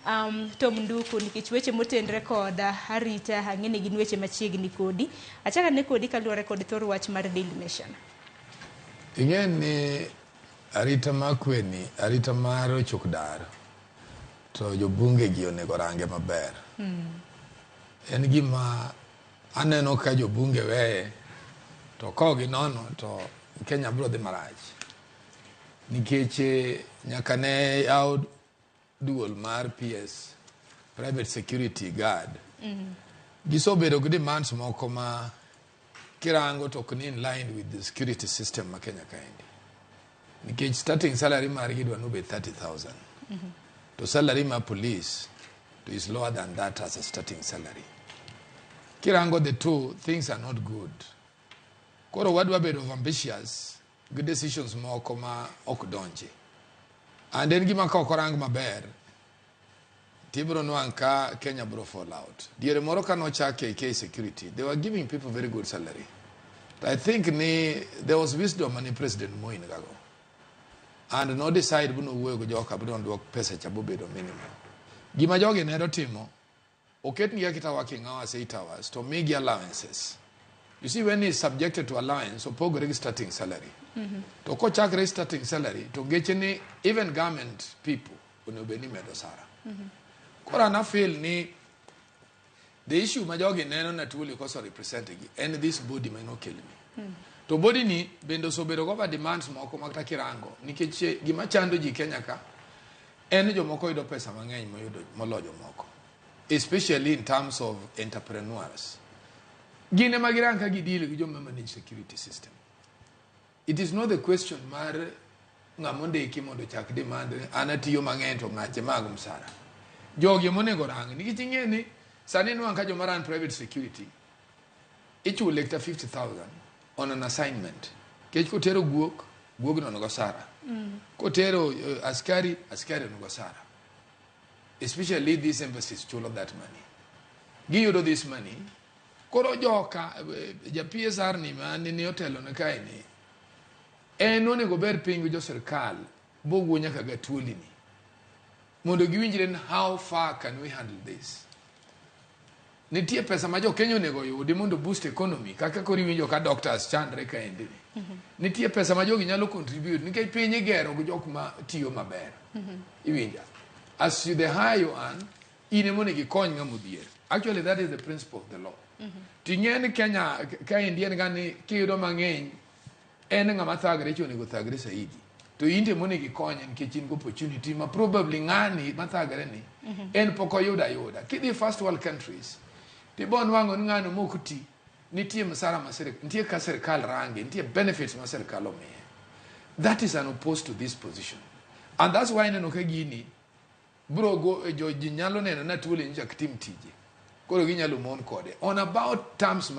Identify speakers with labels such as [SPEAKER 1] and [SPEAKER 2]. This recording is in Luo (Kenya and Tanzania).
[SPEAKER 1] Tom Nduku, nikech weche motenre kod arita ang'e ni gin weche machiegni kodi. Achak ane kodi kaluwore kod thor wach mar Daily Nation.
[SPEAKER 2] Ing'e ni arita mar kwe ni, arita mar ochuk dar, to jobunge gi onego range maber. En gima aneno ka jobunge weye, to ka ginono to Kenya biro dhi marach. Nikech nyaka ne yaw duol mar PS, Private Security Guard, gisebedo gi demands moko ma kirango to ok ni in line with the security system ma Kenya kaendi. Nikech starting salary margi idwa nobed 30,000. To salary mar police to is lower than that as a starting salary. Kirango the two, things are not good. Koro wadwa bedo ambitious gi decisions moko ma ok donji. And en gima ka ok orang maber, tibro nwang' ka Kenya bro fall out. Diere moro ka nochak KK Security, they were giving people very good salary. I think ni there was wisdom mane President Moi nigago. And no decide bu nowuoyo gi joka bu nodwok pesa cha bobedo minimum. Gima jogi ne timo, oket nigi akita working hours 8 hours to migi allowances. You see, when he's subjected to allowance, opogore gi starting salary. To kochakre starting salary, to geche ni even government people onego bed ni medo sara. Koro an feel ni the issue ma jogi neno na Tuoli koso represent gi en this body ma nokelni. To body ni bende osebedo go demands moko ma kata kirango nikech gima chando ji Kenya ka en jomoko yudo pesa mang'eny moyudo molo jomoko, especially in terms of entrepreneurs. Gin ema girang ka gideal gi joma manage security system. It is not the question mar ng'ama ondiki mondo ochak demand ni an atiyo mang'eny to ng'ache mag msara. Jogi monego rang nikech ing'e ni sani nwang' ka joma run private security ichule kata 50,000 on an assignment. Nikech kotero guok, guogno onego sara. Kotero askari, askari onego sara. Especially these embassies chulo that money. Giyudo this money. Koro joka ja PSR ni ma ni otelo ne kae ni en onego ber piny gi jo sirkal bowuo nyaka ga Tuoli ni mondo giwinjre ni how far can we handle this. Nitie pesa ma jo Kenya onego oyudi mondo boost economy kaka koro iwinjo ka doctors chandre kaendi ni. Nitie pesa ma jogi nyalo contribute nikech piny igero gi jok ma tiyo maber. Iwinja? As you, the higher you earn, in ema onego ikony ng'ama odhier. Actually, that is the principle of the law. Ting'e ni Kenya kaendi en ga ni kiyudo mang'eny en ng'ama thagre cha onego thagre saidi. To in to monego ikonye nikech in gi opportunity ma probably ng'ani mathagre ni en pok oyudo ayuda. Kidhi first world countries tibo nwang'o ni ng'ano mok ti nitie msara ma sirikal nitie ka sirikal range, nitie benefits ma sirikal omiye. That is an opposed to this position. And that's why ineno ka gini bro go jo ji nyalo neno na Tuoli ni chak tim tije. Koro ginyalo mon kode on about terms mag